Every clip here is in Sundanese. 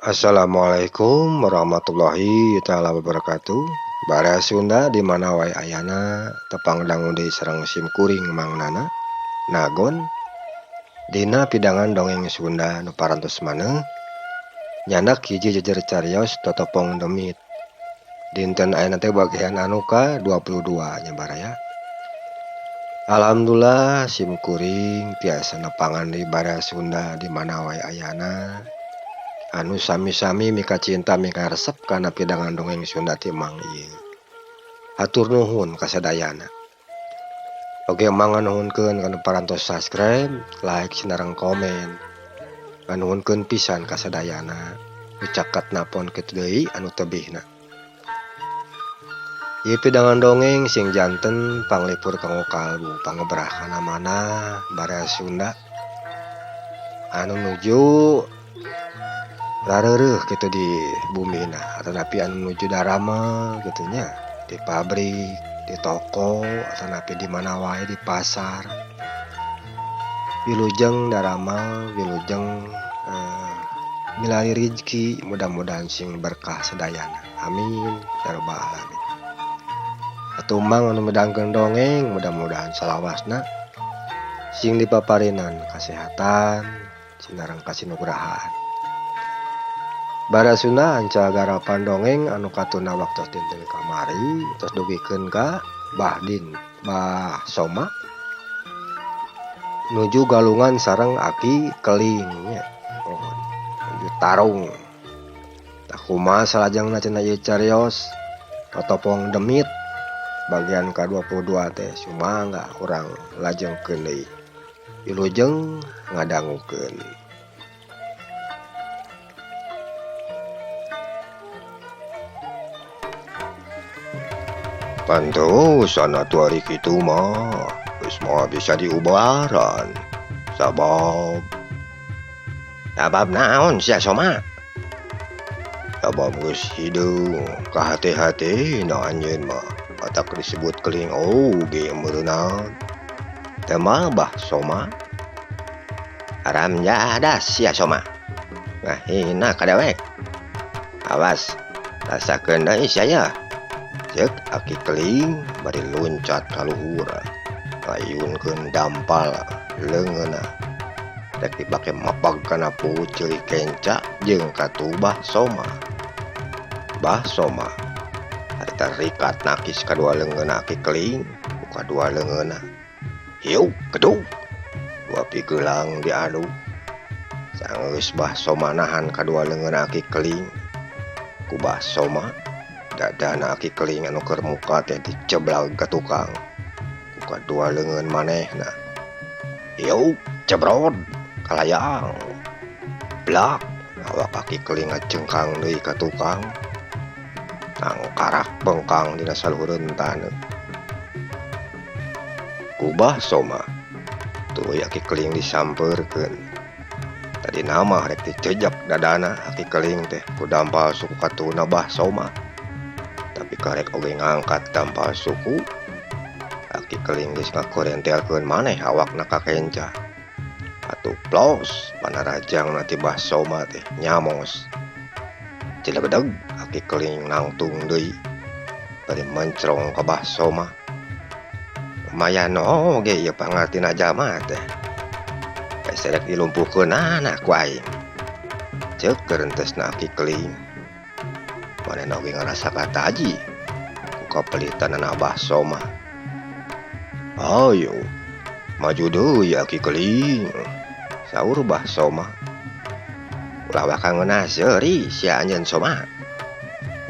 Assalamualaikum warahmatullahi taala wabarakatuh. Baraya Sunda di mana wae ayana tepang dangu deui sareng sim kuring Mang Nana Nagon dina pidangan dongeng Sunda nu parantos maneh nyandak hiji jejer carios totopong demit. Dinten ayeuna teh bagian anu ka 22 nya baraya. Alhamdulillah sim kuring tiasa nepangan deui baraya Sunda di mana wae ayana. Anu sami-sami mika cinta mika resep kana pidangan dongeng Sunda ti Mang ieu. Hatur nuhun kasadayana. Oge Mang nganuhunkeun kana parantos subscribe, like, sinareng komen. Nganuhunkeun pisan kasadayana. Nu caket napon kitu deui anu tebihna. Ieu pidangan dongeng sing janten panglipur kanggo kalbu pangebrah kana manah baraya Sunda anu nuju rareureuh kitu di bumina atanapi anu nuju darama kitu nya di pabrik, di toko atanapi di mana wae di pasar. Wilujeng darama, wilujeng milari rizki, mudah-mudahan sing berkah sadayana. Amin ya rabbal alamin. Atuh Mang anu medangkeun dongeng mudah-mudahan salawasna sing dipaparinan kasehatan sinareng kasinugrahaan. Baraya Sunda anca garapan dongeng anu katuna waktos dinten kamari tos dugikeun ka Bah Din, Bah Soma nuju galungan sareng Aki Keling nya. Oh, nuju tarung. Tah kumaha salajengna cenah ieu carios totopong demit bagian ka-22 teh sumangga urang lajengkeun deui. Wilujeng ngadangukeun. Pantesan atuh ari kitu mah geus moal bisa diubaran. Sabab sabab naon sia Soma? Sabab geus hideung ka hate-hatena anjeun mah matak disebut keling oge meureunang. Teu mah Bah Soma. Haram jadah sia Soma. Ngahina ka dewek. Awas rasakeun deui sia yeuh. Ceuk Aki Keling bari loncat ka luhur ngayunkeun dampal leungeunna rek dipake mapag kana puceu kenca jeung katuh Bah Soma. Bah Soma harita rikat nakis kadua leungeunna Aki Keling ku kadua leungeunna. Hiuk keduk dua pigelang diadu. Sanggeus Bah Soma nahan kadua leungeunna Aki Keling ku Bah Soma dadana Aki Keling anu keur muka teh diceblag ka tukang ku kadua leungeun manehna. Hiuk cebrod kalayang blak awak Aki Keling ngacengkang deui ka tukang nangkarak bengkang dina saluhureun taneuh. Ku Bah Soma tuluy Aki Keling disampeurkeun. Tadi nama rek dicejak dadana Aki Keling teh ku dampal suku katuna Bah Soma. Tapi karek oge ngangkat dampal suku Aki Keling geus ngakorentelkeun maneh awakna ka kenca. Atuh plos panarajangna ti Bah Soma teh nyamos. Cilegedeg Aki Keling nangtung deui bari mencrong ka Bah Soma. Lumayan oge ieu pangartina jalma teh. Geus rek dilumpuhkeunana ku aing. Ceuk kerentesna Aki Keling. Manehna oge ngarasa kataji ku kapelitanana Bah Soma. Ayo maju deui Aki Keling, saur Bah Soma. Ulah waka ngeunah seuri sia anjeun Soma.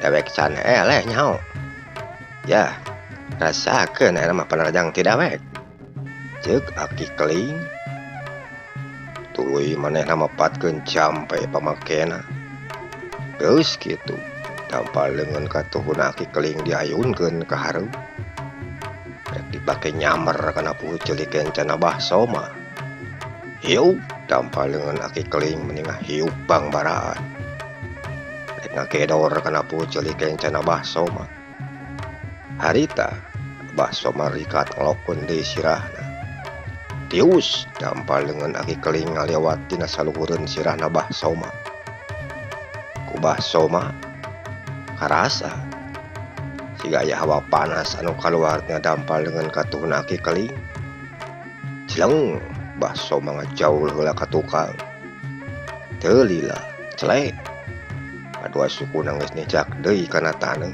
Dewek can eleh nyaho. Yah, rasakeun ayeuna mah panarajang ti dewek. Ceuk Aki Keling. Tuluy manehna mapatkeun jampe pamakena. Geus kitu dampal leungeun katuhuna Aki Keling diayunkeun ka hareup. Rek dipake nyamer kana puceu kencana Bah Soma. Hiuk dampal leungeun Aki Keling meni ngahiuk bangbaraan. Rek ngakedor kana puceu kencana Bah Soma. Harita Bah Soma rikat ngelokeun deui sirahna. Tius dampal leungeun Aki Keling ngalewat dina saluhureun sirahna Bah Soma. ku Bah Soma karasa siga aya hawa panas anu kaluar tina dampal leungeun katuhna Aki Keling. Cileng Bah Soma ngajaul heula ka tukang. Teu lila celek kadua sukuna geus nyecak deui kana taneuh.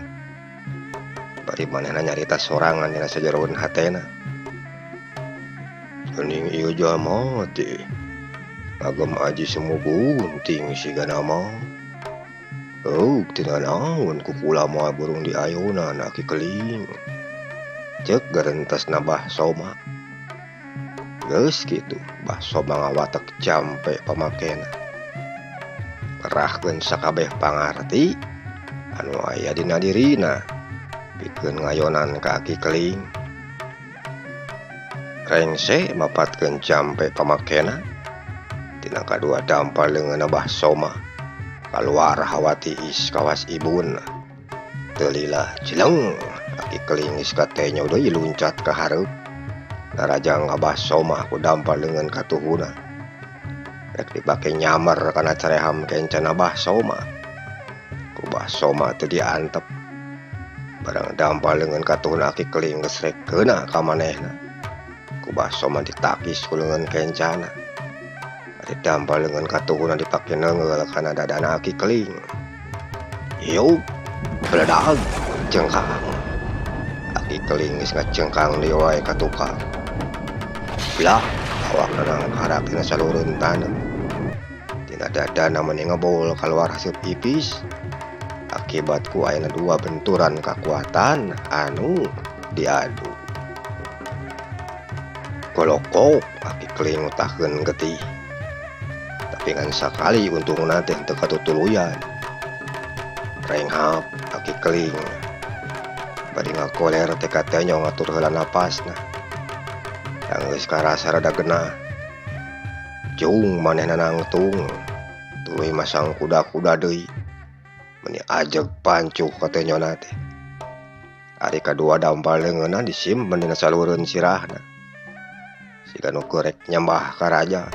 Bari manehna nyarita sorangan dina sajeroeun hatena. Geuning ieu jalma teh ngagem aji semu gunting sigana mah. Euk tina naon ku kula moal burung diayunan Aki Keling. Ceuk garentesna Bah Soma. Geus kitu Bah Soma ngawatek jampe pamakena. Kerahkeun sakabeh pangarti anu aya dina dirina pikeun ngayonan ka Aki Keling. Rengse mapatkeun jampe pamakena tina kadua dampal leungeunna Bah Soma kaluar hawa tiis kawas ibun. Teu lila cileng Aki Keling geus katenyo deui luncat ka hareup. Narajang ka Bah Soma ku dampal leungeun katuhuna. Rek dipake nyamer kana careham kencana Bah Soma. Ku Bah Soma teu diantep. Barang dampal leungeun katuhuna Aki Keling geus rek keuna ka manehna. Ku Bah Soma ditakis ku leungeun kencana. Ari dampal leungeun katuhuna dipake neungeul kana dadana Aki Keling. Iup beledag cengkang. Aki Keling geus ngacengkang deui wae ka tukang. Blah awakna nangkarak tina salureun taneuh. Tina dadana meuni ngebul kaluar haseup ipis. Akibat ku ayana dua benturan kakuatan anu diadu. Kolokok Aki Keling ngutahkeun getih. Tapi ngan sakali untungna teh teu katutuluyan. Renghap Aki Keling. Bari ngakoler teh katenyo ngatur heula napasna. Geus karasa rada genah. Jung manehna nangtung. Tuluy masang kuda-kuda deui. Meuni ajeg pancuh katenyona teh. Ari kadua dampal leungeunna disimpen dina salureun sirahna. Siga nu keur rek nyambah ka raja.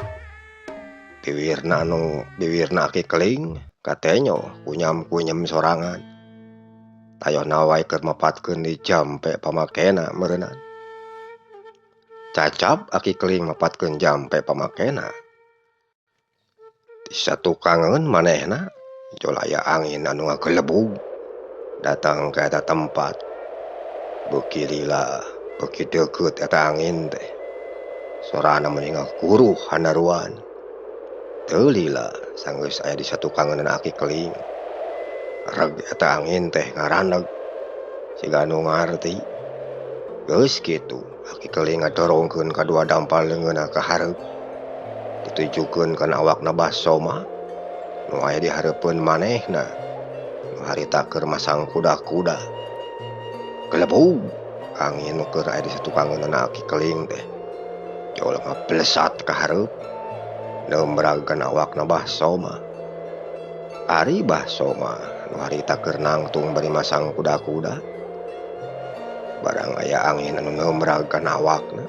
Biwirna anu biwirna Aki Keling katenyo kunyam-kunyem sorangan. Tayohna wae keur mapatkeun di jampe pamakena meureunnan. Cacap Aki Keling mapatkeun jampe pamakena. Di satukangeun manehna jol aya angin anu ngagelebug datang ka eta tempat. Beuki lila, beuki deukeut eta angin teh. Sorana meuni ngaguruh handaruan. Teu lila sanggeus aya di satukangeunna Aki Keling. Reg eta angin teh ngaraneg siga anu ngarti. Geus kitu Aki Keling ngadorongkeun kadua dampal leungeunna ka hareup. Ditujukeun kana awakna Bah Soma nu aya di hareupeun manehna. Nu harita keur masang kuda-kuda. Gelebug angin nu keur aya di satukangeunna Aki Keling teh. Jol ngablesat ka hareup. Nembrag kana awakna Bah Soma. Ari Bah Soma nu harita keur nangtung bari masang kuda-kuda. Barang aya angin anu nembrag kana awakna.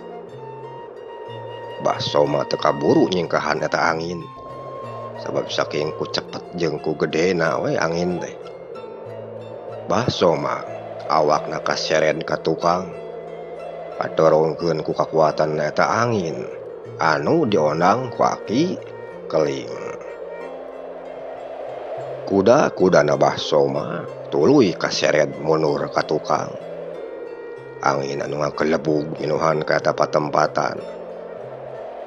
Bah Soma teu kaburu nyingkahan eta angin. Sabab saking ku cepet jeung ku gedena we angin teh. Bah Soma awakna kaseren ka tukang. Kadorongkeun ku kakuatan eta angin anu diondang ku Aki Keling. Kuda-kudana Bah Soma tuluy kaseret mundur ka tukang. Angin anu ngagelebug minuhan ka eta patempatan.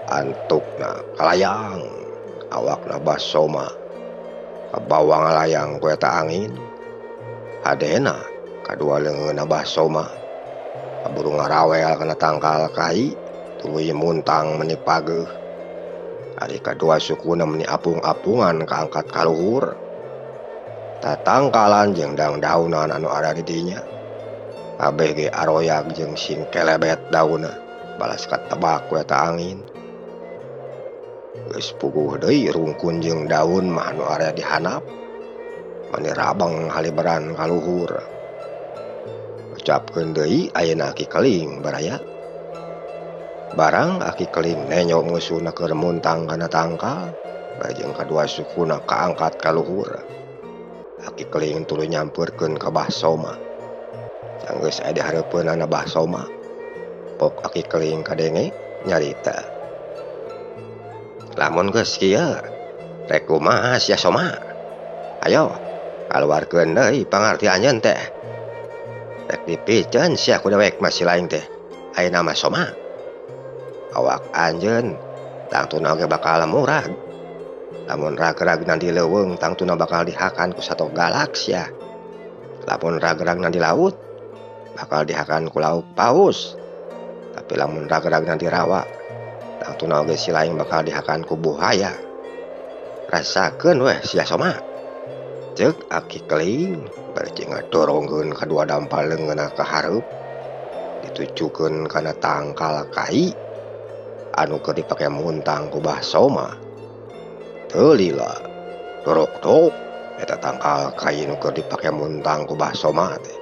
Antukna kalayang awakna Bah Soma kabawa ngalayang ku eta angin. Hadena kadua leungeunna Bah Soma kaburu ngarawel kana tangkal kai tuluy muntang meuni pageuh. Ari kadua sukuna meuni apung-apungan kaangkat ka luhur. Tatangkalan jeung dangdaunan anu ada di dinya. Kabeh ge aroyag jeung sing kelebet daunna balas katebak ku eta angin. Geus puguh deui rungkun jeung daun mah anu area di handap. Mani rabang haliberan ka luhur. Ucapkeun deui ayeuna Aki Keling baraya. Barang Aki Keling nenyo musuhna keur muntang kana tangkal, bari jeung kadua sukuna kaangkat ka luhur. Aki Keling tuluy nyampeurkeun ka Bah Soma. Sanggeus aya di hareupeunana Bah Soma, pok Aki Keling kadenge nyarita. Lamun geus kieu, rek kumaha sia Soma? Ayo, kaluarkeun deui pangarti anjeun teh. Rek dipiceun sia ku dewek mah si laing teh. Ayeuna mah Soma. Awak anjeun tangtuna oge bakal murag. Lamun ragragna di leuweung tangtuna bakal dihakan ku sato galak sia. Lamun ragragna di laut bakal dihakan ku lauk paus. Tapi lamun ragragna di rawa tangtuna oge si laing bakal dihakan ku buhaya. Rasakeun weh sia Soma. Ceuk Aki Keling bari jeung ngadorongkeun kadua dampal leungeunna ka hareup. Ditujukeun kana tangkal kai anu keur dipake muntang ku Bah Soma. Teu lila, dorok-dok eta tangkal kai nu keur dipake muntang ku Bah Soma teh.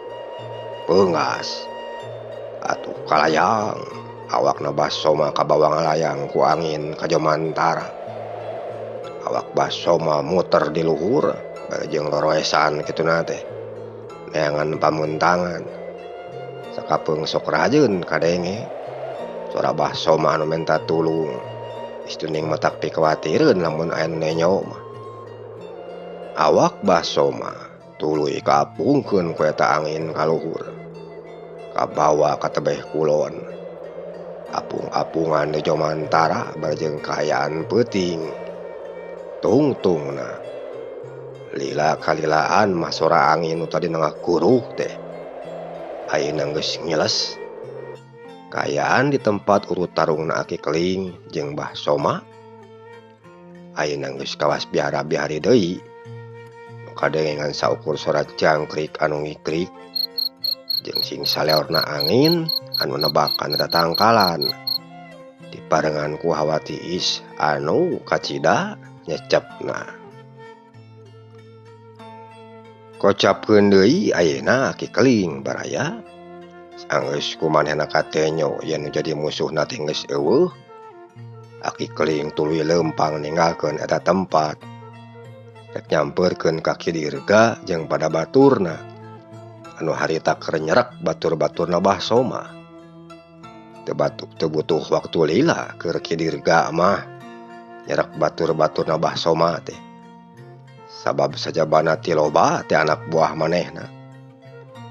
Peungas atuh kalayang awakna Bah Soma kabawa ngalayang ku angin ka Jomantara. Awak Bah Soma muter di luhur bari jeung loroesan kituna teh. Neangan pamuntangan. Sakapeung sok rajeun kadenge. Suara Bah Soma anu menta tulung. Istuning matak pikawatireun lamun aya nu nenyo mah. Awak Bah Soma tuluy kaapungkeun ku eta angin ka luhur. Kabawa ka tebeh kulon. Apung-apungan di Jomantara bari jeung kaayaan peuting. Tungtungna lila kalilaan mah sora angin nu tadina ngakuruh teh. Ayeuna geus ngiles. Kaayaan di tempat urut tarungna Aki Keling jeung Bah Soma ayeuna geus kawas biara-biari deui. Nu kadenge ngan saukur sora jangkrik anu ngikrik jeung sing saleorna angin anu nebakan eta tangkalan. Diparengan ku hawa tiis anu kacida nyecepna. Kocapkeun deui ayeuna Aki Keling baraya. Sanggeus ku manehna katenyo yen nu jadi musuhna teh geus eueuh. Aki Keling tuluy leumpang ninggalkeun eta tempat. Rek nyampeurkeun ka Ki Dirga jeung pada baturna. Anu harita keur nyerek batur-baturna Bah Soma. Teu batuk teu butuh waktu lila keur Ki Dirga mah nyerek batur-baturna Bah Soma teh. Sabab sajabana ti loba teh anak buah manehna.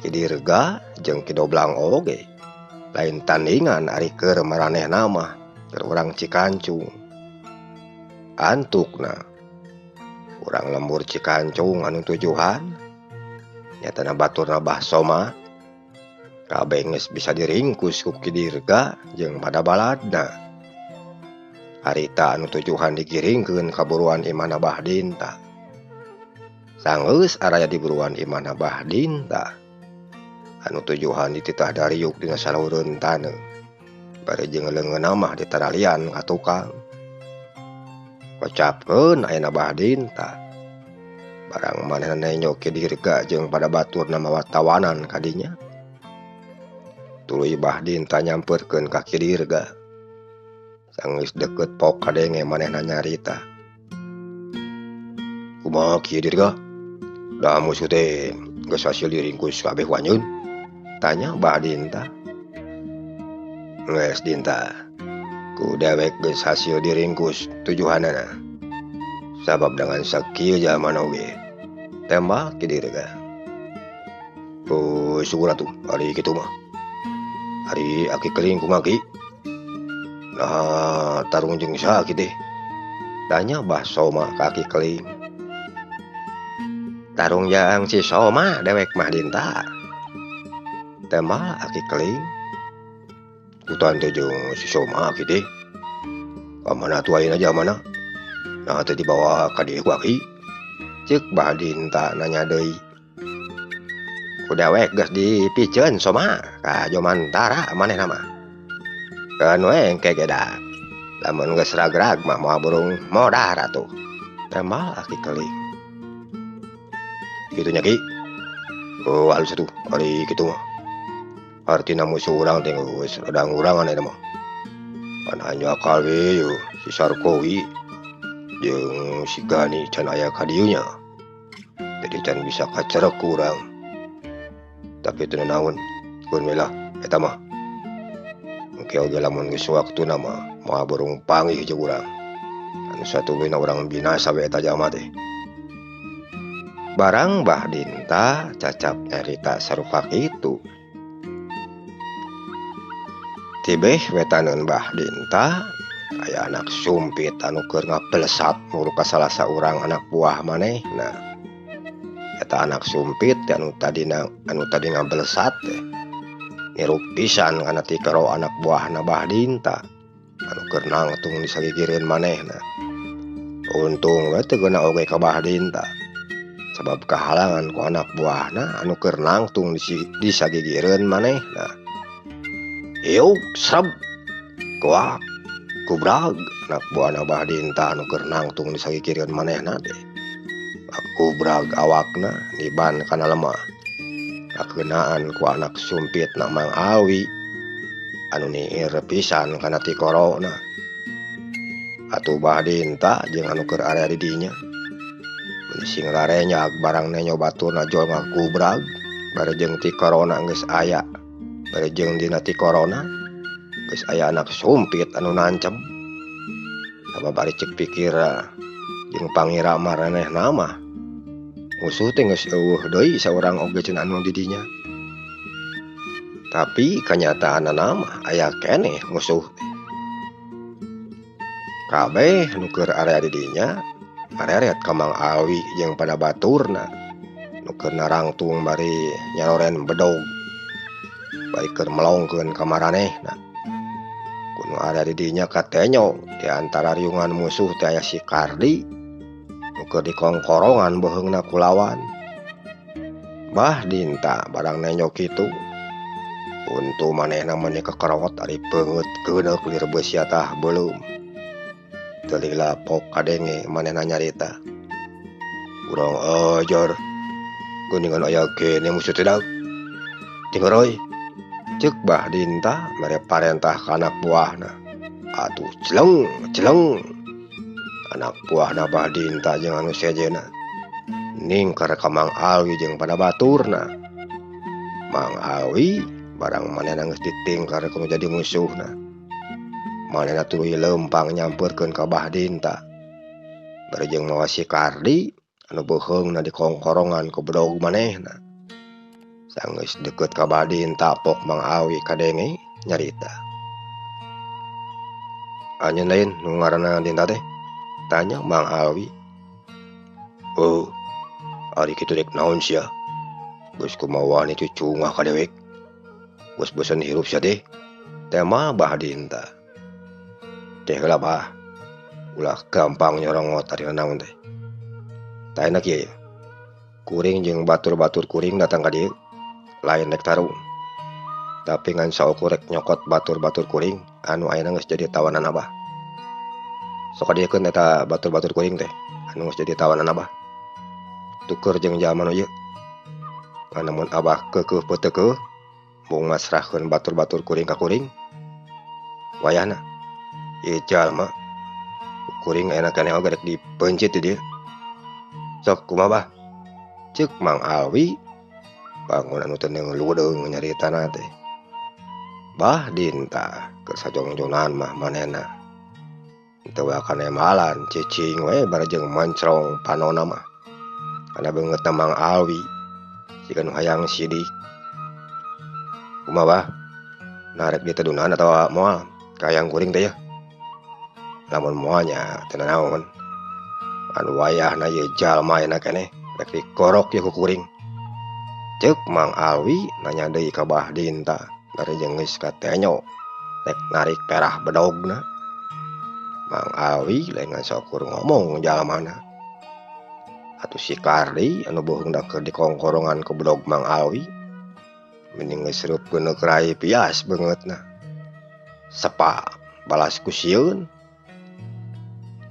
Ki Dirga jeung Ki Doblang oge lain tandingan ari keur maranehna mah keur urang Cikancung. Antukna urang lembur Cikancung anu tujuhan nyatana baturna Bah Soma kabeh geus bisa diringkus ku Ki Dirga jeung pada baladna. Harita anu tujuhan digiringkeun ka buruan imahna Bah Dinta. Sanggeus araya di buruan imahna Bah Dinta anu tujuhan dititah dariuk dina salureun taneuh. Bari jeung leungeunna mah ditaralian ka tukang. Kocapkeun ayeuna Bah Dinta. Barang manehna nenyo Ki Dirga jeung pada baturna mawa tawanan ka dinya. Tuluy Bah Dinta nyampeurkeun ka Ki Dirga. Sanggeus deukeut pok kadenge manehna nyarita. Kumaha Ki Dirga? Da musuh teh geus hasil diringkus kabeh ku anjeun? Tanya Bah Dinta. Geus Dinta, ku dewek geus hasil diringkus tujuhanana. Sabab dengan sakieu jalma oge. Tembak Ki Dirga. Oh, syukur atuh ari kitu mah. Ari Aki Keling kumaha Ki? Nah, tarung jeung saha Ki teh? Tanya Bah Soma ka Aki Keling. Tarung jeung si Soma dewek mah Dinta. Tembak Aki Keling. Kutan teh jeung si Soma Ki teh. Ka mana atuh ayeuna jamana? Nah teh dibawa ka dieu ku Aki. Ceuk Bah Dinta nanya deui. Ku dewek geus dipiceun Soma ka Jomantara manehna mah. Keun we engke ge da. Lamun geus ragrag mah moal burung modar atuh. Tembak Aki Keling. Kitu nya Ki. Oh alus atuh ari kitu mah. Artina musuh urang teh geus rada ngurangan eta mah. Pan hanjakal we yeuh si Sarkowi jeung si Gani can aya ka dieu nya. Teu Jadi can bisa kacerek kurang. Tapi teu naon, keun we lah eta mah. Engke oge lamun geus waktuna mah moal burung panggih jeung urang. Anu satuluyna urang binasa we eta jalma teh. Barang Bah Dinta cacap nyarita sarupa kitu. Tibeh wetaneun Bah Dinta aya anak sumpit anu keur ngapelesat muru ka salah saurang anak buah manehna. Eta anak sumpit anu tadi ngabelesat teh nirup pisan kana tikero anak buahna Bah Dinta anu keur nangtung di sagigireun manehna. Untung we teu geuna oge ka Bah Dinta sabab kahalangan ku anak buahna anu keur nangtung di sagigireun manehna. Iuk sreb kuak kubrag anak buahna Bah Dinta anu keur nangtung di sagigireun manehna teh. Kubrag awakna niban kana lemah. Kakeunaan ku anak sumpit na Mang Alwi anu niir pisan kana tikorona. Atuh Bah Dinta jeung anu keur area di dinya mun sing rarenyak barang nenyo baturna jol ngakubrag bari jeung tikorona geus aya. Bari jeung dina tikorona geus aya anak sumpit anu nancep. Sabab ari ceuk pikira jeung pangira maranehna mah musuh teh geus eueuh deui saurang oge cenah anu di dinya. Tapi kanyataanna mah aya keneh musuh teh. Kabeh nu keur area di dinya areret ka Mang Alwi jeung pada baturna nu keur narangtung bari nyaroren bedog bari keur melongkeun ka maranehna. Kuno area di dinya katenyo di antara riungan musuh teh aya si Kardi nu keur dikongkorongan beuheungna ku lawan. Bah Dinta barang nenyo kitu untu manehna meni kekerot ari peungeut keuneuk lir beusia tah beuleum. Teu lila pok kadenge manehna nyarita. Urang ajar geuningan aya kene musuh teh dag. Tingoroy. Ceuk Bah Dinta mere parentah ka anak buahna. Atuh celeng celeng. Anak buahna Bah Dinta jeung anu sejenna ningker ka Mang Alwi jeung pada baturna. Mang Alwi barang manehna geus ditingkar kudu jadi musuhna. Manehna tuluy leumpang nyamperkeun ka Bah Dinta. Bari jeung mawa si Kardi anu beuheungna dikongkorongan ku bedog manehna. Sanggeus deukeut ka Bah Dinta pok Mang Alwi kadenge nyarita. Anjeun lain nu ngaranna Dinta teh? Tanya Mang Alwi. Oh, ari kitu rek naon sia? Geus kumaha wani cucungah ka dewek. Geus bosen hirup sia teh. Tema Bah Dinta. Teh heula bah. Ulah gampang nyorongot ari naon teh. Tah enak ieu. Kuring jeung batur-batur kuring datang ka dieu. Lain rek tarung. Tapi ngan saukur rek nyokot batur-batur kuring anu ayeuna geus jadi tawanan abah. Sok kadiekeun eta batur-batur kuring teh anu geus jadi tawanan abah. Tuker jeung jalma nu ieu. Lamun abah keukeuh peuteukeuh mung masrahkeun batur-batur kuring ka kuring. Wayahna ieu jalma kuring ayeuna keneh oge rek dipeuncit di dieu. Sok kumaha bah? Ceuk Mang Alwi bangun anu teu leudeung nyaritana teh. Bah Dinta keur sajongjonan mah manehna. Teu wakanemalan cicing we bari jeung mencrong panona mah. Kana beungeutna Mang Alwi siga nu hayang sidik. Kumaha bah? Narek ditedunan atawa moal ka hayang kuring teh yeuh? Lamun moal nya teu nanaon. Anu wayahna ieu jalma ayeuna keneh rek dikorok ieu ku kuring. Ceuk Mang Alwi nanya deui ka Bah Dinta bari jeung geus katenyo rek narik perah bedogna. Mang Alwi lain ngan saukur ngomong jalmana. Atuh si Kardi anu beuheungna keur dikongkorongan ku bedog Mang Alwi mending geus reup geuneuk rai pias beungeutna. Sepa balas ku sieun.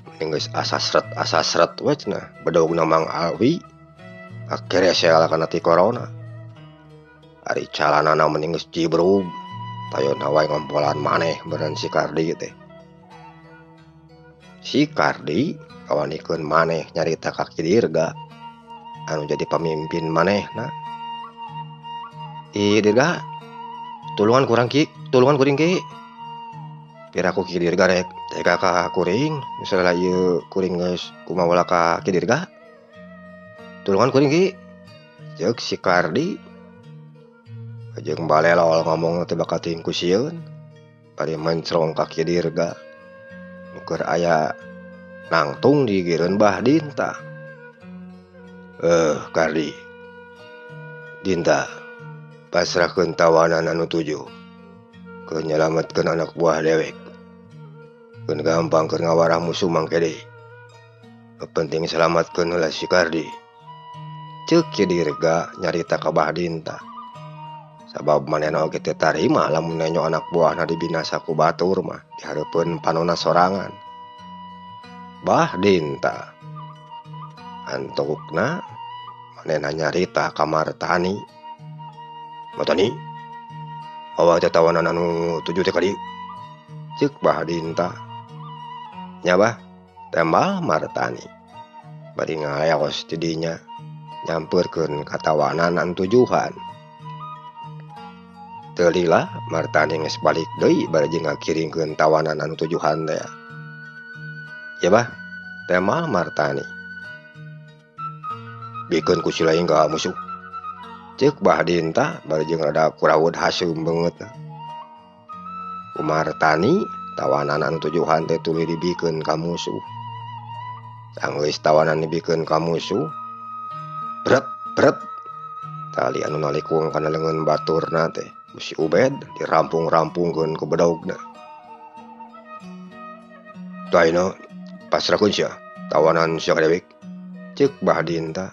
Mending geus asasret we cenah bedogna Mang Alwi kakeresel kana ti korona. Ari calanana mending geus cibrug tayona wae ngompolan maneh beureun si Kardi teh. Si Kardi kawanikeun maneh nyarita ka Ki Dirga. anu jadi pamimpin manehna. Ih Dirga, tulungan kurang Ki, tulungan kuring Ki. Piraku Ki Dirga rek tega ka kuring, misalnya ieu kuring geus kumaha ka Ki Dirga. Tulungan kuring Ki. Ceuk si Kardi. Jeung balelol ngomong teh bakal tingku sieun. Bari mencrong ka Ki Dirga. Nu keur aya nangtung di gigireun Bah Dinta. Kardi. Dinta, pasrahkeun tawanan anu 7. Keur nyalametkeun anak buah dewek. Keun gampang keur ngawarah musuh mangke deui. Nu penting salametkeun heula si Kardi. Ceuk Ki Dirga nyarita ka Bah Dinta. Sabab manehna oge teu tarima lamun nenjo anak buahna dibinasa ku batur mah dihareupeun panona sorangan. Bah Dinta antukna manehna nyarita ka Martani. Martani, bawa teh tawanan anu 7 teh ka dieu. Ceuk Bah Dinta. Nya bah, tembal Martani. Bari ngaleos ti dinya nyampeurkeun ka tawanan anu 7-an. Teu lila Martani geus balik deui bari jeung ngakiringkeun tawanan anu 7-an teh. Ya bah, tembal Martani. Bikeun ku si lain ka musuh. Ceuk Bah Dinta bari jeung rada kuraud haseum beungeutna. Ku Martani tawanan anu 7-an teh tuluy dibikeun ka musuh. Sanggeus tawanan dibikeun ka musuh, brep brep tali anu nalikung kana leungeun baturna teh ku si Ubed dirampung-rampungkeun ku bedogna. Tah ayeuna pasrahkeun sia tawanan sia ka dewek. Ceuk Bah Dinta.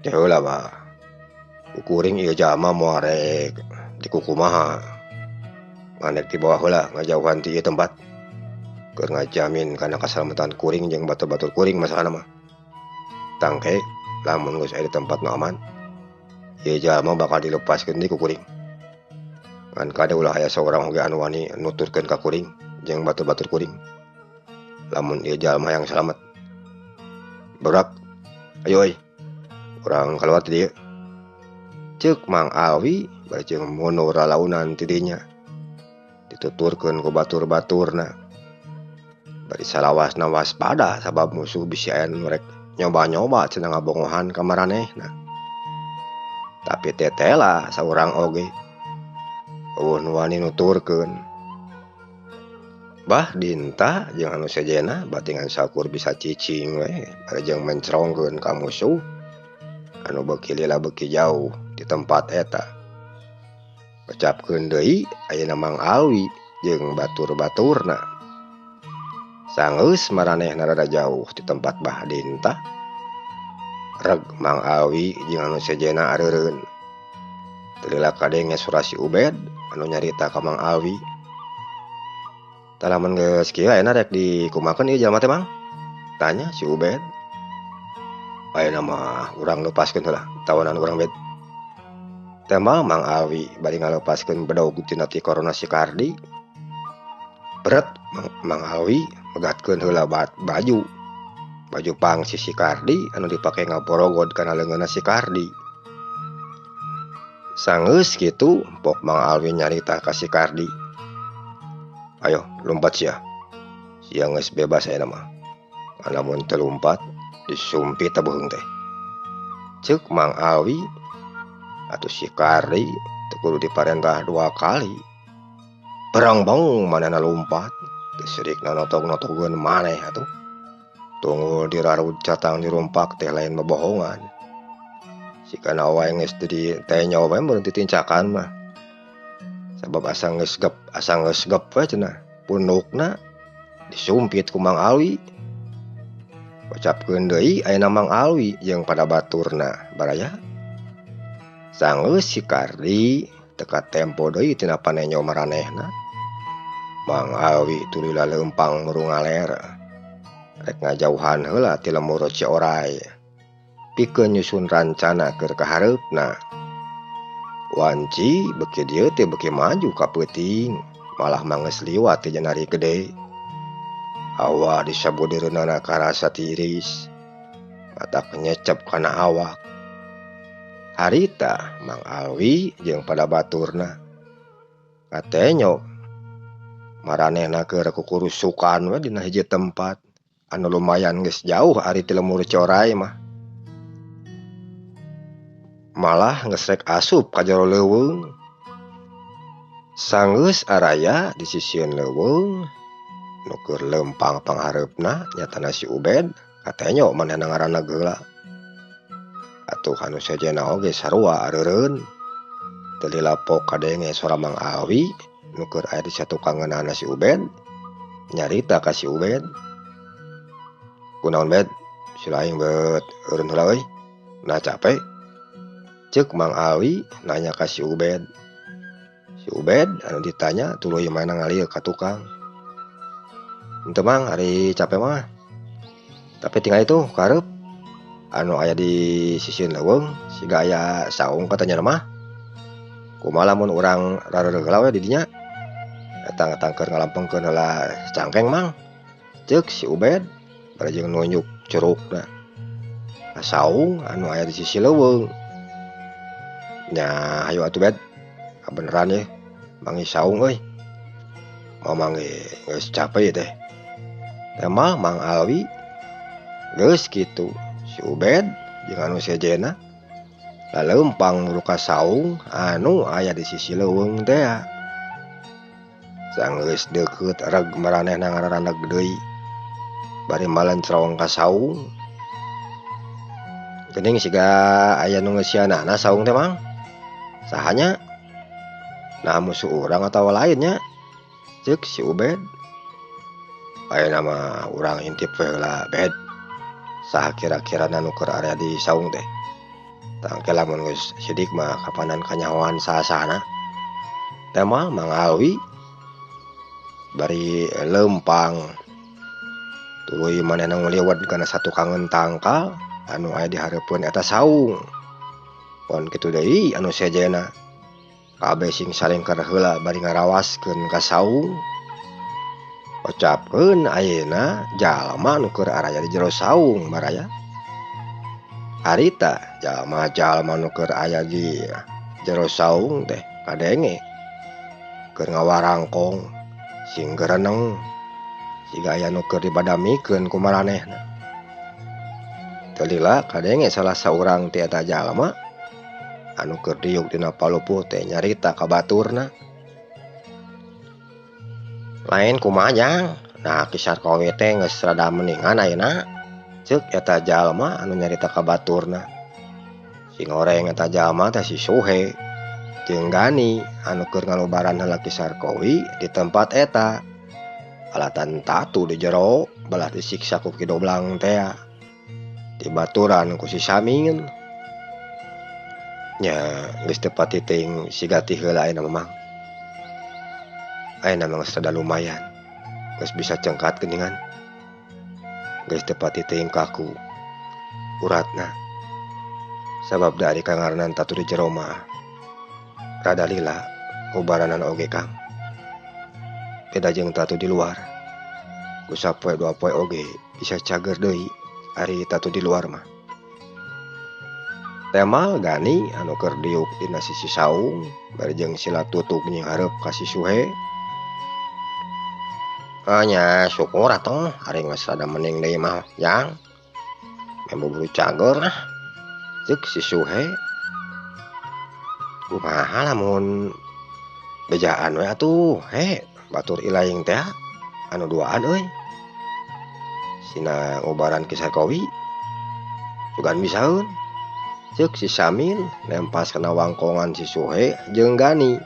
Teh heula bah. Kuring ieu jalma moal rek dikukumaha. Ngan rek dibawa heula ngajauhan ti ieu tempat. Keur ngajamin kana kasalamatan kuring jeung batur-batur kuring masalahna mah. Tangke lamun geus aya di tempat nu aman, ieu jalma bakal dilepaskeun deui ku kuring. Ngan kade ulah aya saurang oge anu wani nuturkeun ka kuring jeung batur-batur kuring. Lamun ieu jalma yang salamet. Berak, ayo euy. Urang kaluar ti dieu. Ceuk Mang Alwi bari jeung mundur lalaunan ti dinya. Dituturkeun ku batur-baturna. Bari salawasna waspada sabab musuh bisi aya nu rek nyoba-nyoba cenah ngabongohan ka maranehna. Tapi tetela saurang oge. Eueuh nu wani nuturkeun. Bah Dinta jeung anu sejenna batingan sakur bisa cicing we bari jeung mencrongkeun ka musuh anu beuki lila beuki jauh di tempat eta. Pecapkeun deui ayeuna Mang Alwi jeung batur-baturna. Sanggeus maranehna rada jauh di tempat Bah Dinta. Reg Mang Alwi jeung anu sejenna areureun. Teu lila kadenge sora si Ubed anu nyarita ka Mang Alwi. Tah lamun geus kieu ayeuna rek dikumakeun ieu jalma teh Mang? Tanya si Ubed. Ayeuna mah urang lepaskeun heula tawanan urang Bed. Tembal Mang Alwi bari ngalepaskeun bedog tina ti korona si Kardi. Beret Mang Alwi megatkeun heula baju. Baju pangsi si Kardi anu dipake ngaborogod kana leungeunna si Kardi. Sanggeus kitu pok Mang Alwi nyarita ka si Kardi. Ayo lumpat sia. Sia geus bebas ayeuna mah. Lamun teu lumpat disumpit beuheung teh. Ceuk Mang Alwi atuh si Kardi teu kudu diparentah 2 kali. Berang bang manehna lumpat, teu sirikna notog-notogeun maneh atuh. Tunggul dirarud catang dirumpak teh lain bobohongan. Sikana wae geus di tenyo wae mun titincakan mah. Sabab asa geus gep we cenah. Pundukna disumpit ku Mang Alwi. Ucapkeun deui ayeuna Mang Alwi jeung pada baturna baraya. Sanggeus si Kardi teka tempo deui tina panenyo maranehna. Mang Alwi tuluy laleumpang murung ngaler. Rek ngajauhan heula ti lemur Cioray. Pikeun nyusun rancana keur kahareupna. Wanci beuki dieu teh beuki maju ka peuting, malah mangeus liwat ti janari gede. Hawa di sabudireunana karasa tiris. Matak nyecep kana awak. Harita Mang Alwi jeung pada baturna. Katenyo maranehna keur kukurusukan we dina hiji tempat anu lumayan geus jauh ari ti lemur corai mah. Malah geus rek asup ka jero leuweung. Sanggeus araya di sisieun leuweung nu keur leumpang panghareupna nyatana si Ubed katenyo manehna ngaranna geula. Atuh anu sejenna oge sarua areureun. Teu lilapok kadenge sora Mang Alwi nu keur aya di satukangeunana si Ubed nyarita ka si Ubed. Kunaon Bed? Si laing beut eureun heula euy. Nah capek. Ceuk Mang Alwi nanya ka si Ubed. Si Ubed anu ditanya tuluy manehna ngalieu ka tukang. Henteu Mang ari capek mah. Tapi tinggal itu kareup anu aya di sisieun leuweung siga aya saung katanya mah. Kumaha lamun urang rareureun heula we di dinya? Eta tangker ngalampengkeun heula cangkeng Mang. Ceuk si Ubed bari jeung nunjuk curugna. Saung anu aya di sisi leuweung. Nya hayu atuh Bed. Kabeneran ye mangi saung euy. Mamang ge geus capek teh. Teh mah Mang Alwi geus kitu. Si Ubed jeung anu sejenna laleumpang muru ka saung anu aya di sisi leuweung teh. Sanggeus deukeut reg maranehna ngararaneg deui. Bari malencrong ka saung. Geuning siga aya nu ngeusianana saung teh Mang. Sahanya? Nah musuh urang atawa lainnya? Ceuk si Ubed. Ayeuna mah urang intip we heula Bed. Saha kira-kirana nu keur area di saung teh? Tangke lamun geus sidik mah kapanan kanyahoan saha-sahana. Teh mah Mang Alwi bari leumpang. Tuluy manehna nguliwat kana satukangeun tangkal anu aya di hareupeun eta saung. Pon kitu deui anu sejenna. Kabeh sing salengker heula bari ngarawaskeun ka saung. Ocapkeun ayeuna jalma nu keur araya di jero saung baraya. Harita jalma-jalma nu keur aya di jero saung teh kadenge keur ngawarangkong sing gereneng siga aya nu keur dibadamikeun ku maranehna. Teu lila kadenge salah saurang ti eta jalma anu keur diuk dina palupuh teh nyarita ka baturna. Lain kumaha Jang? Nah Ki Sarkowi teh geus rada mendingan ayeuna. Ceuk eta jalma anu nyarita ka baturna. Sing goreng eta jalma teh si Suhe jeung Gani anu keur ngalubaran heula Ki Sarkowi di tempat eta. Alatan tatu di jero balah disiksa ku Ki Doblang teh. Dibaturan ku si Samin. Nya geus teu pati teuing siga ti heula ayeuna mah Mang. Ayeuna mah geus rada lumayan. Geus bisa cengkat geuningan. Geus teu pati teuing kaku uratna. Sabab da ari kangaranan tatu di jero mah rada lila ngubaranan oge Kang. Beda jeung tatu di luar. Ku sapoe dua poe oge bisa cager deui ari tatu di luar mah. Temal Gani anu keur diuk dina sisi saung bari jeung sila tutug nyinghareup ka si Suhe. Nya syukur atuh ari geus rada mending deui mah Jang. Meh buburu cager ah. Ceuk si Suhe. Kumaha lamun bejaan we atuh he batur ilaing teh anu duaan euy. Sina ngubaran Ki Sarkowi sugan bisaeun. Ceuk si Samin nempas kana wangkongan si Suhe jeung Gani.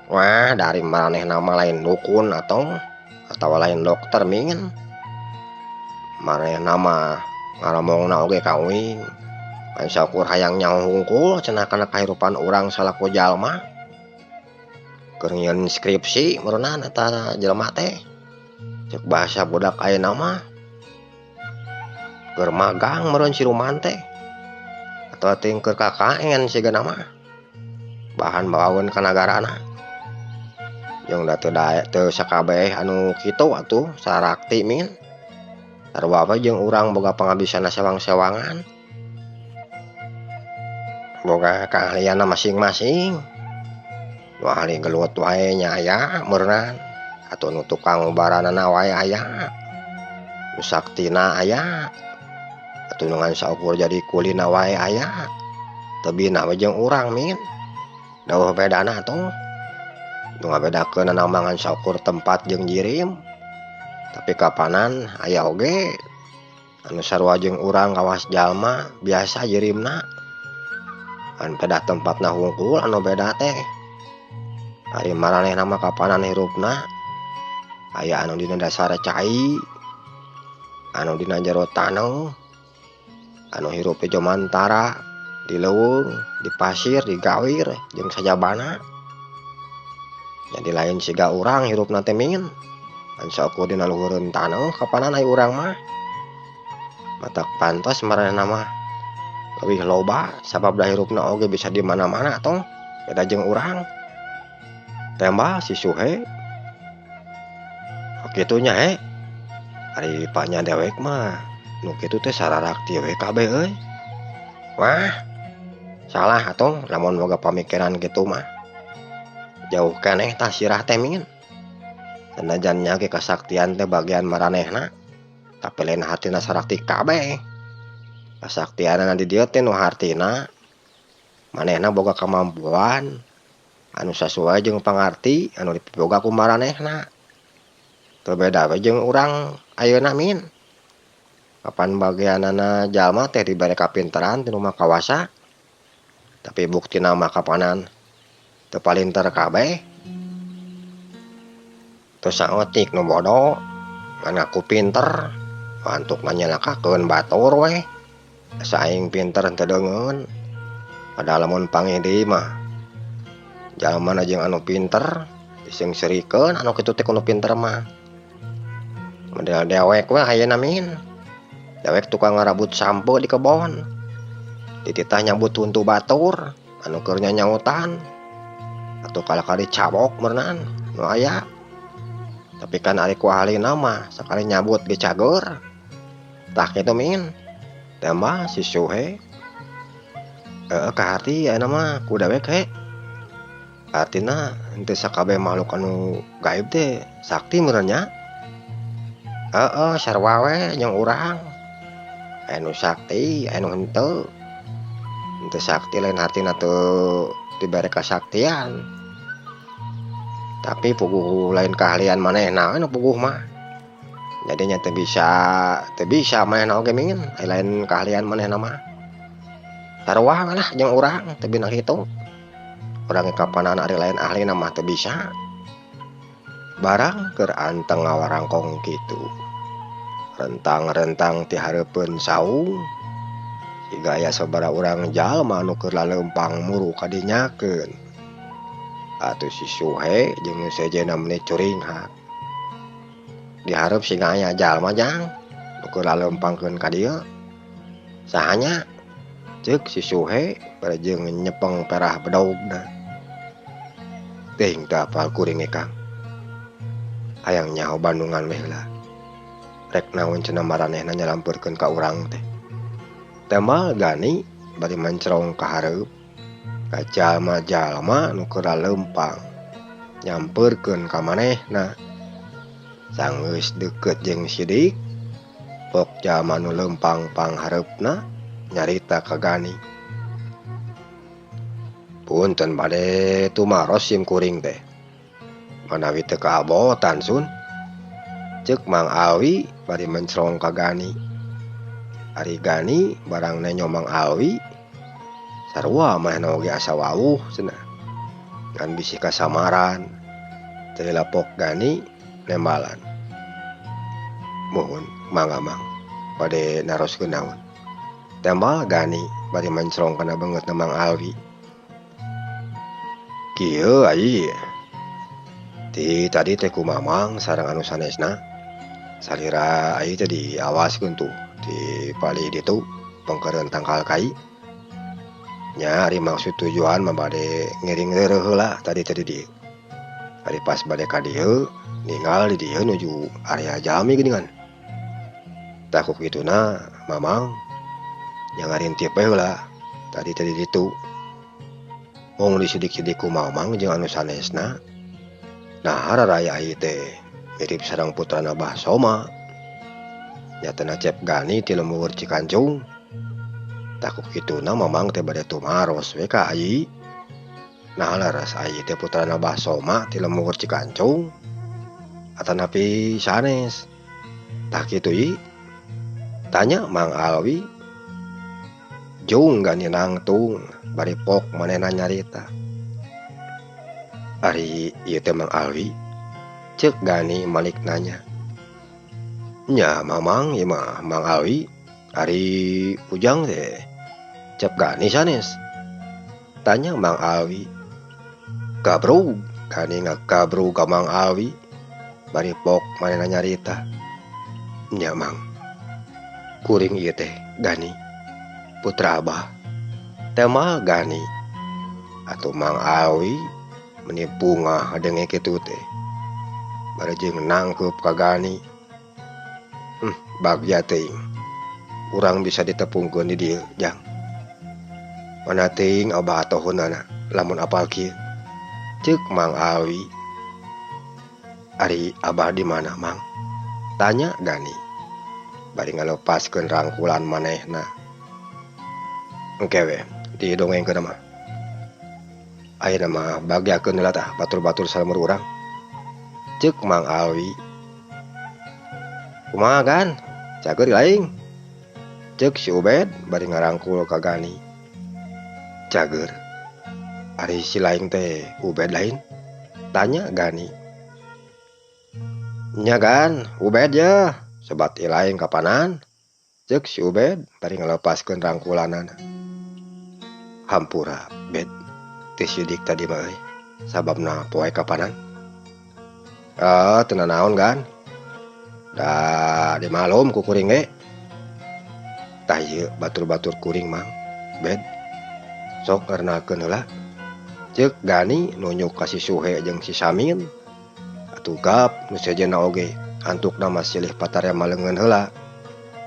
Wah dari maranehna mah lain dukun atau lain dokter mingin. Maranehna mah ngaromongna oge ka uing. Ngan saukur hayang nyaho hungkul cenah kana kahirupan urang salaku jalma. Keur nyieun skripsi meureunana eta jelema teh. Ceuk bahasa budak ayeuna mah keur magang meureun si Ruman teh. Atawa teuing keur KKN sigana mah. Bahan bawaeun ka nagarana. Jeung da teu daek teu sakabeh anu kitu atuh sarakti min. Sarua we jeung urang boga pangabisana sewang-sewangan. Boga keahlianna masing-masing. Nu ahli gelut wae nya aya meureunan atuh nu tukang ubaranana wae aya. Nu saktina aya. Atuh nu ngan saukur jadi kulina wae aya. Tebina we jeung urang min. Dauh bedana tuh. Nu ngabedakeunana mah ngan saukur tempat jeung jirim. Tapi kapanan aya oge anu sarua jeung urang kawas jalma biasa jirimna. An pedah tempatna hungkul anu beda teh. Ari maranehna mah kapanan hirupna aya anu dina dasar cai, anu dina jero taneuh, anu hirup di jomantara, di leuweung, di pasir, di gawir jeung sajabana. Jadi lain siga urang hirupna teh min. An saukur dina luhureun taneuh kapanan ai urang mah. Matak pantos maranehna mah leuwih loba sabab da hirupna oge bisa di mana-mana tong beda jeung urang. Tembal si Suhe. Kitu nya he. Ari panya dewek mah nu kitu teh sararakti we kabeh euy. Wah, salah atuh lamun boga pamikiran kitu mah. Jauh keneh tah sirah teh min. Sanajan nya ge kasaktian teh bagian maranehna, tapi lain hartina sarakti kabeh. Kasaktianna di dieu teh nu hartina manehna boga kamampuan anu sasuai jeung pangarti anu dipiboga ku maranehna. Teu beda we jeung urang ayeuna min. Kapan bagianana jalma teh dibere kapinteran ti nu Maha Kawasa, tapi buktina mah kapanan teu palinter kabeh. Teu saeutik nu bodo ngan ngaku pinter, antukna nyelakakeun batur we. Asa aing pinter teu deungeun. Padahal lamun panggih deui mah jalma jeung anu pinter diseungseurikeun anu kitu teh kudu pinter mah. Model dewek we ayeuna min. Dewek tukang ngarabut sampo di kebon. Dititah nyabut huntu batur anu keur nyanyautan. Atuh kalah dicabok meureunan nu aya. Tapi kan ari ku ahlina mah sakali nyabut ge cager. Tah kitu min. Tambah si Suhe. Heeh kaharti ayeuna mah ku dewek he. Artina henteu sakabeh makhluk anu gaib teh sakti meureun nya. Heeh sarua we jeung urang. Aya nu sakti, aya nu henteu. Henteu sakti lain hartina teu dibere kasaktian. Tapi puguh lain keahlian manehna we nu puguh mah. Jadinya teu bisa manehna oge min, lain keahlian manehna mah. Sarua we lah jeung urang teu bina kitu. Urang ge kapanan ari lain ahlina mah teu bisa. Barang keur anteng ngawarangkong kitu. Rentang-rentang ti hareupeun saung. Siga aya sabaraha urang jalma anu keur laleumpang muru kadinyakeun. Atuh si Suhe jeung nu sejenna meni curinghak. Di hareup siga aya jalma jang nu keur laleumpangkeun ka dieu. Saha nya? Ceuk si Suhe bari jeung nyepeng perah bedogna. Teuing teu apal kuring ge Kang. Hayang nyaho Bandungan we heula. Rek naon cenah maranehna nyalampeurkeun ka urang teh. Tembal Gani bari mencrong ka hareup. Ka jalma-jalma nu keur laleumpang nyampeurkeun ka manehna. Sanggeus deukeut jeung Sidik, pok jalma nu leumpang panghareupna nyarita ka Gani. Punten bade tumaros sim kuring teh. Manawi teu kaabotan sun. Ceuk Mang Alwi bari mencrong ka Gani. Ari Gani barang nenyo Mang Alwi sarua manehna oge asa wawuh cenah. Ngan bisi kasamaran. Teu lapok Gani nembalan. Muhun mangga Mang bade naroskeun naon. Tembal Gani bari mencrong kana beungeutna Mang Alwi. Kieu ai. Ti tadi teh ku Mamang sareng anu sanesna. Salira ai teh diawaskeun tuh di palih ditu pengkeureun tangkal kai. Nya ari maksud tujuan mah bade ngiring reureuh heula tadi teh di dieu. Ari pas bade ka dieu ninggal di dieu nuju area jalmi geuningan. Tah ku kituna Mamang nya ngarintip we heula tadi teh di ditu. Mung disidik-sidik ku Mamang jeung anu sanesna. Nah raraya Ayi teh mirip sareng putrana Bah Soma. Nyatana Cep Gani ti lembur Cikancung. Tah ku kituna Mamang teh bade tumaros we ka Ayi. Nah leres Ayi teh putrana Bah Soma ti lembur Cikancung. Atanapi sanes. Tah kitu ieu? Tanya Mang Alwi. Jung Gani nangtung bari pok manehna nyarita. Ari ieu teh Mang Alwi? Ceuk Gani malik nanya. Nya Mamang ieu mah Mang Alwi, ari Ujang teh Cep Gani sanes? Tanya Mang Alwi. Gabrug, Gani ngagabrug ka Mang Alwi bari pok manehna nyarita. Nya Mang, kuring ieu teh Gani, putra Abah. Temal Gani. Atuh Mang Alwi meni bungah denge kitu teh. Bari jeung nangkeup ka Gani. Bagja teuing. Urang bisa ditepungkeun di dieu, Jang. Mana teuing Abah atohunana lamun apal kieu. Ceuk Mang Alwi. Ari Abah di mana, Mang? Tanya Gani. Bari ngalepaskeun rangkulan manehna. Engke we didongengkeun mah. Ayeuna mah bagjakeun heula tah batur-batur salemur urang. Ceuk Mang Alwi. Kumaha Gan? Cager laing. Ceuk si Ubed bari ngarangkul ka Gani. Cager. Ari si laing teh Ubed lain? Tanya Gani. Nya Gan, Ubed ya. Sobat ilaing kapanan? Ceuk si Ubed bari ngalepaskeun rangkulanana. Hampura Bed, teu sidik tadi mah euy. Sababna poe kapanan? Ah, teu nanaon Gan. Da dimalum ku kuring ge. Tah ieu batur-batur kuring Mang, Bed. Sok ngarnakeun heula. Ceuk Gani nunjuk ka si Suhe jeung si Samin. Atuh gap nu sejenna oge antukna mah silih patarema leungeun heula.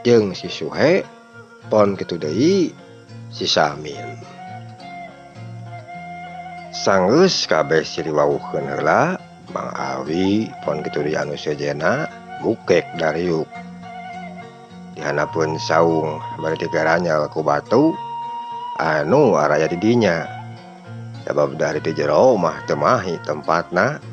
Jeung si Suhe pon kitu deui si Samin. Sanggeus kabeh silih wawuhkeun heula, Mang Alwi pon kitu deui anu sejenna bukek dariuk. Dihanapeun saung bari digaranyal ku batu anu araya di dinya. Sabab dari di jero mah teu mahi tempatna.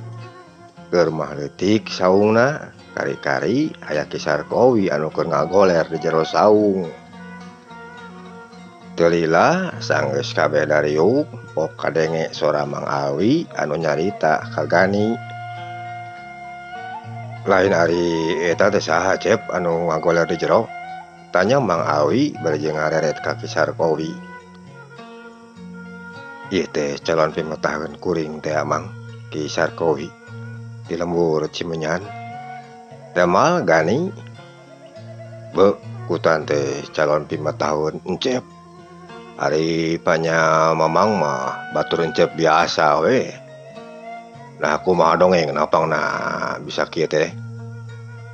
Keur mah leutik saungna, kari-kari aya Ki Sarkowi anu keur ngagoler di jero saung. Teu lila sanggeus kabeh dariuk, pok kadenge sora Mang Alwi anu nyarita ka Gani. Lain ari eta teh saha Cep anu ngagoler di jero? Tanya Mang Alwi bari jeung ngareret ka Ki Sarkowi. Ieu teh calon pimataheun kuring teh Mang Ki Sarkowi di lembur Cimenyan. Temal Gani. Be kutan teh calon pimataheun Encep. Ari panya Mamang mah batur Encep biasa we. Nah kumaha dongeng napangna bisa kieu teh.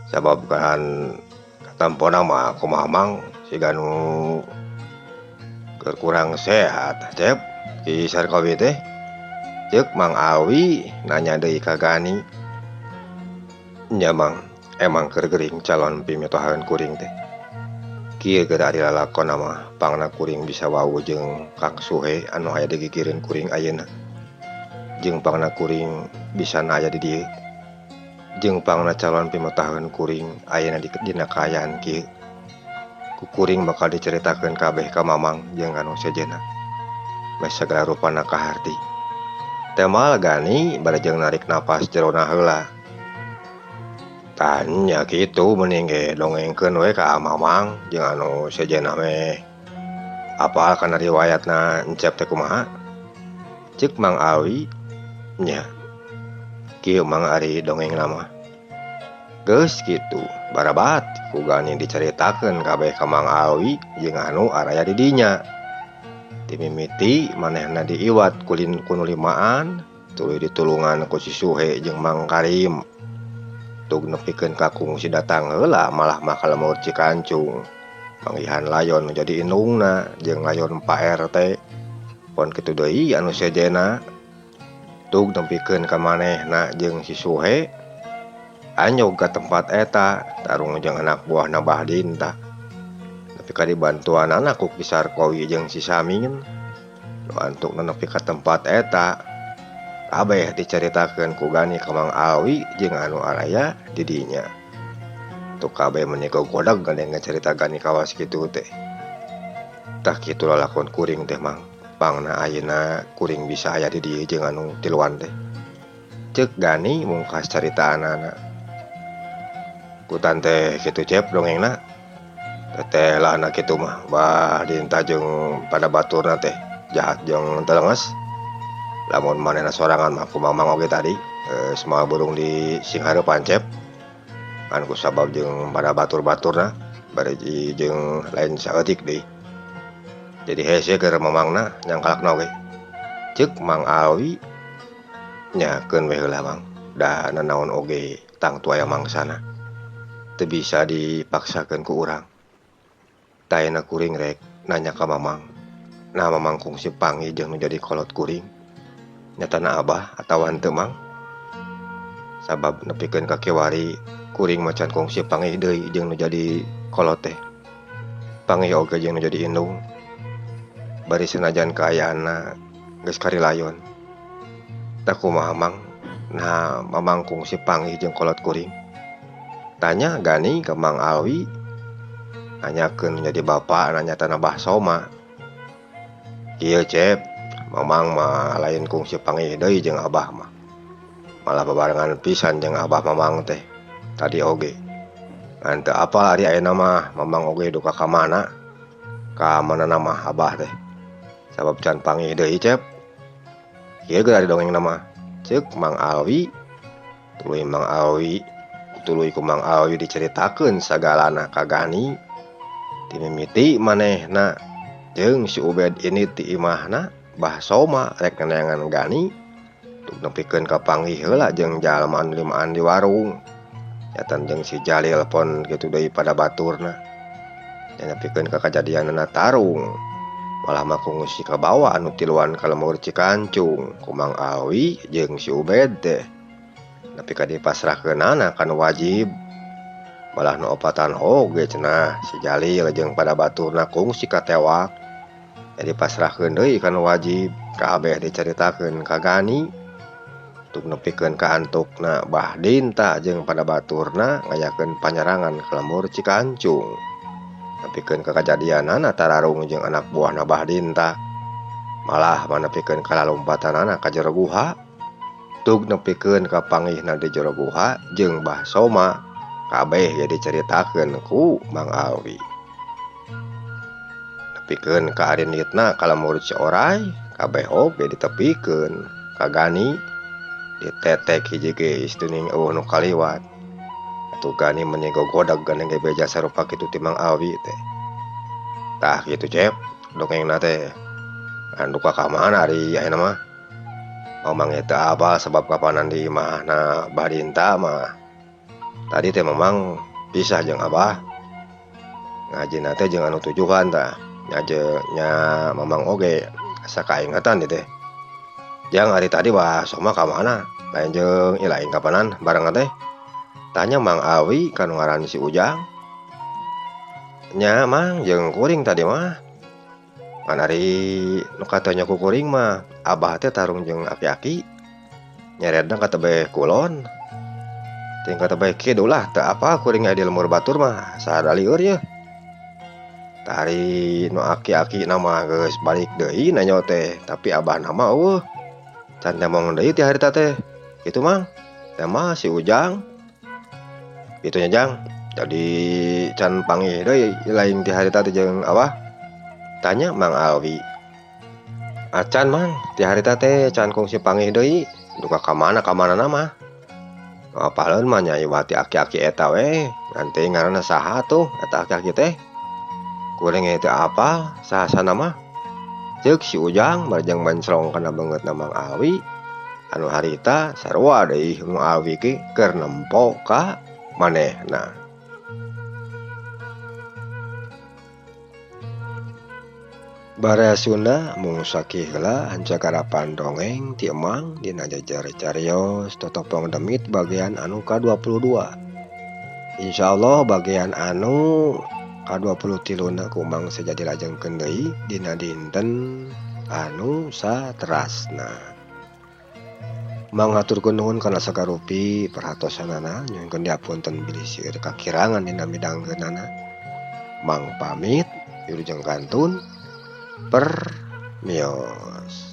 Sabab kan katampona mah kumaha Mang siga nu keur kurang sehat Cep Ki Sarkowi teh. Ceuk Mang Alwi nanya deui ka Gani. Nya Mang, emang keur gering calon pimitohaeun kuring teh. Kieu geura ari lalakonna mah pangna kuring bisa wawuh jeung Kang Suhe anu aya di gigireun kuring ayeuna. Jeung pangna kuring bisa aya di dieu. Jeung pangna calon pimitohaeun kuring ayeuna di dina kaayaan kieu. Ku kuring bakal dicaritakeun kabeh ka Mamang jeung anu sejenna. Meh sagala rupana kaharti. Temal Gani bari jeung narik napas jerona heula. Tanya kitu mending ge dongengkeun we ka Mamang jeung anu sejenna meh. Apal kana riwayatna Encep teh kumaha? Ceuk Mang Alwi. Nya. Kieu Mang ari dongengna mah. Geus kitu, barabat ku Gani dicaritakeun kabeh ka Mang Alwi jeung anu araya di dinya. Timimiti manehna diiwat kulin ku nu limaan, tuluy ditulungan ku si Suhe jeung Mang Karim. Tug nepikeun ka kungsi datang heula malah mah ka lembur Cikancung. Manggihan layon nu jadi indungna jeung layon Pak RT. Pon kitu deui anu sejenna. Tug nepikeun ka manehna jeung si Suhe. Anyog ka tempat eta tarung jeung anak buahna Bah Dinta. Nepi ka dibantuanana ku Ki Sarkowi jeung si Samin. Nu antukna nepi ka tempat eta kabeh dicaritakeun ku Gani ka Mang Alwi jeung anu araya di dinya. Tuh kabeh meuni gogodag gandeng carita Gani kawas kitu teh. Tah kitu lalakon kuring teh Mang. Pangna ayeuna kuring bisa aya di dieu jeung anu tiluan teh. Ceuk Gani mungkas caritaanana. Kutan teh kitu Cep dongengna. Teteh lah anak kitu mah. Bah Dinta jeung pada baturna teh jahat jeung telenges. Lamun manehna sorangan mah ku Mamang oge tadi semua burung di singhareupan Cep. Ngan ku sabab jeung pada batur-baturna bari jeung lain saeutik deui. Jadi hese keur Mamangna nyangkalakna oge. Ceuk Mang Alwi nyakeun we heula Mang. Da nanaon oge tangtu aya mangsana. Teu bisa dipaksakeun ku urang. Taena kuring rek nanya ka Mamang. Nah Mamang kungsi panggih jeung nu jadi kolot kuring. Nyatana abah atawa henteu Mang. Sabab nepikeun ka kiwari kuring macan kungsi panggih deui jeung nu jadi kolot teh. Panggih oge jeung nu jadi indung. Bari sanajan kaayaanna geus karilayon. Tah kumaha Mang? Nah Mamang kungsi panggih jeung kolot kuring. Tanya Gani ka Mang Alwi. Nanyakeun jadi bapak nanya tanah Bah Soma. Kieu Cep, Mamang mah lain kungsi panggih deui jeung abah mah. Malah babarengan pisan jeung abah Mamang teh. Tadi oge. Ngan teu apal ari ayeuna mah Mamang oge duka ka mana? Ka manana mah abah teh. Sabab can panggih deui Cep. Kieu geus ari dongengna mah. Ceuk Mang Alwi. Tuluy Mang Alwi, tuluy ku Mang Alwi dicaritakeun sagalana ka Gani. Timimiti manehna jeung si Ubed ini ti imahna Bah Soma rek neangan Gani. Tug nepikeun ka panggih heula jeung jalma anu limaan di warung. Nyatan jeung si Jalil pon kitu deui pada baturna. Nya nepikeun ka kajadianana tarung. Malah mah kungsi kabawa anu tiluan ka lembur Cikancung ku Mang Alwi jeung si Ubed teh. Nepi ka dipasrahkeunana kan wajib. Malah nu opatan oge cenah si Jalil jeung pada baturna kungsi katewak. Jadi pasrahkeun deui kana wajib kabeh dicaritakeun ka Gani. Tug nepikeun ka antukna Bah Dinta jeung pada baturna ngayakeun panyerangan ka lembur Cikancung. Nepikeun ka kajadianana tararung jeung anak buahna Bah Dinta. Malah manepikeun ka lalompatanana ka jero guha. Tug nepikeun ka panggihna di jero guha jeung Bah Soma. Kabeh ge dicaritakeun ku Mang Alwi. Nepikeun ka arinitna ka lembur Cioray, kabeh oge ditepikeun ka Gani. Ditetek hiji ge istuning eueuh nu kaliwat. Atuh Gani meuni gogodag gandeng ge beja sarupa kitu ti Mang Alwi teh. Tah kitu Cep, dongengna teh. Ngan duka ka mana ari ayeuna mah? Mamang teu apal sabab kapanan di imahna Bah Dinta mah. Tadi teh Mamang pisah jeung abah. Ngajina teh jeung anu tujuhan tah. Nya nya Mamang oge asa kaingatan ieu teh. Jang hari tadi Bah Soma ka mana? Lain jeung ilaing kapanan bareng teh. Tanya Mang Alwi ka nu ngaran si Ujang. Nya Mang jeung kuring tadi mah. Ngan ari nu katanya ku kuring mah abah teh tarung jeung aki-aki. Nyeretna ka tebeh kulon. Ting ka tebeh kidul lah teu apa kuring aya di lembur batur mah sada lieur yeuh. Tari nu aki-aki na mah geus balik deui nanyo teh, tapi abahna mah eueuh. Can nyamong deui ti harita teh. Kitu Mang. Teh mah si Ujang. Kitu nya Jang. Jadi can panggih deui lain ti harita teh jeung abah. Tanya Mang Alwi. Acan Mang, ti harita teh can kungsi panggih deui. Duka ka mana ka manana mah. Apaleun mah nya iwati aki-aki eta we. Ngan teh ngaranna saha tuh eta aki-aki teh. Kuring ge teu apal saha-sahana mah. Ceuk si Ujang barjang menclong kana beungeutna Mang Alwi. Anu harita sarua deui nu awi ge keur nempo ka manehna. Baraya Sunda mung sakieu heula hancagarapan dongeng ti Emang dina jejer carios totopong demit bagian anu ka-22. Insyaallah bagian anu ka-23 na ku Emang seja dilajengkeun deui dina dinten anu saterasna. Mang haturkeun nuhun kana sagarupi perhatosanana nyuhunkeun diapunten bilih seueur kakirangan dina midangkeunana. Mang pamit wilujeng kantun permios.